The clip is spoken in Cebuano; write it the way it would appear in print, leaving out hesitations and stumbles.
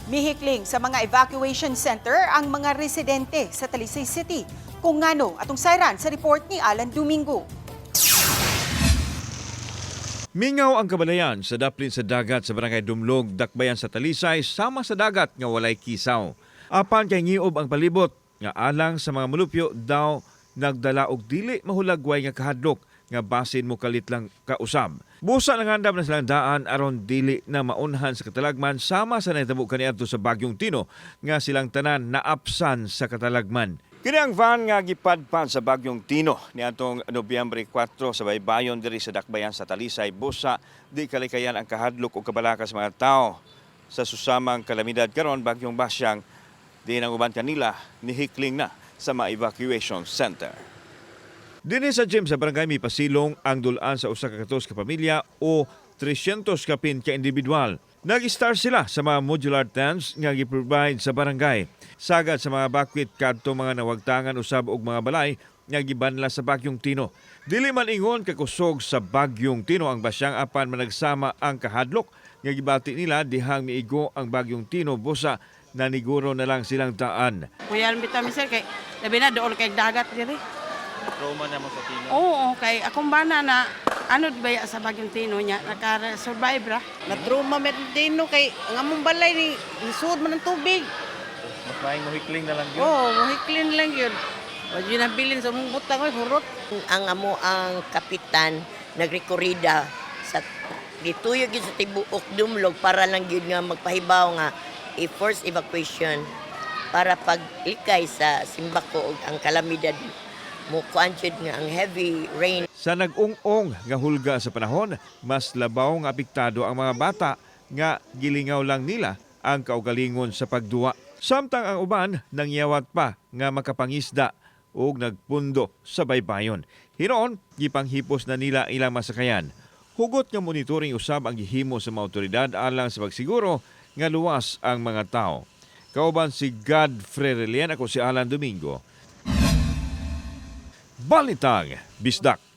Mihikling sa mga evacuation center ang mga residente sa Talisay City. Kung ngano, atong sayran sa report ni Alan Domingo. Mingaw ang kabalayan sa daplin sa dagat sa Barangay Dumlog, Dakbayan sa Talisay, sama sa dagat nga walay kisaw. Apan kay ngiob ang palibot nga alang sa mga mulupyo daw nagdala og dili mahulagway nga kahadlok nga basin mo kalit lang kausab. Busa nangandam na silang daan aron dili na maunhan sa katalagman sama sa nahitabo kaniadto sa Bagyong Tino nga silang tanan naapsan sa katalagman. Kini ang van nga gipadpad sa Bagyong Tino niadtong Nobyembre 4 sa baybayon diri sa Dakbayan sa Talisay, busa di kalikayan ang kahadlok ug kabalaka sa mga tao sa susamang kalamidad karon Bagyong Basyang. Di ang uban kanila nihikling na sa mga evacuation center. Dinhi sa gym sa barangay, mipasilong ang dulaan sa 100 ka pamilya o 300 kapin ka individual. Nag-start sila sa mga modular tents nga gi-provide sa barangay. Sagad sa mga bakwit kadto mga nawagtangan usab og mga balay nga gibanla sa Bagyong Tino. Dili man ingon kakusog sa Bagyong Tino ang Basyang, apan managsama ang kahadlok nga gibati nila dihang miigo ang Bagyong Tino, busa naniguro na lang silang daan. Kuya bitaw mi, sir, kay labi na dool kay dagat diri. Trauma na mo sa Tino. Oo, kay akong bana na ano ba sa Bagyong Tino niya naka-survive ra. Na-trauma met Tino kay ang among balay ni isuod man ang tubig. Mas maayong muhikling na lang yun. Oo, mohiklin lang yun. Wa jud nabilin sa among butang oy, hurot. Ang amo ang kapitan nagrekorida sa gituyo gyud sa tibuok Dumlog para lang gyud nga magpahibaw nga i-force evacuation para paglikay sa simbako ug ang kalamidad mo kuan jud nga ang heavy rain. Sa nag-ung-ong nga hulga sa panahon, mas labaw nga apektado ang mga bata nga gilingaw lang nila ang kaugalingon sa pagduwa. Samtang ang uban nangyawat pa nga makapangisda ug nagpundo sa baybayon. Hinon, gipanghipos na nila ilang masakayan. Hugot nga monitoring usab ang gihimo sa mga otoridad alang sa pagsiguro nga luwas ang mga tao. Kauban si Godfrey Relian, ako si Alan Domingo. Balitang Bisdak.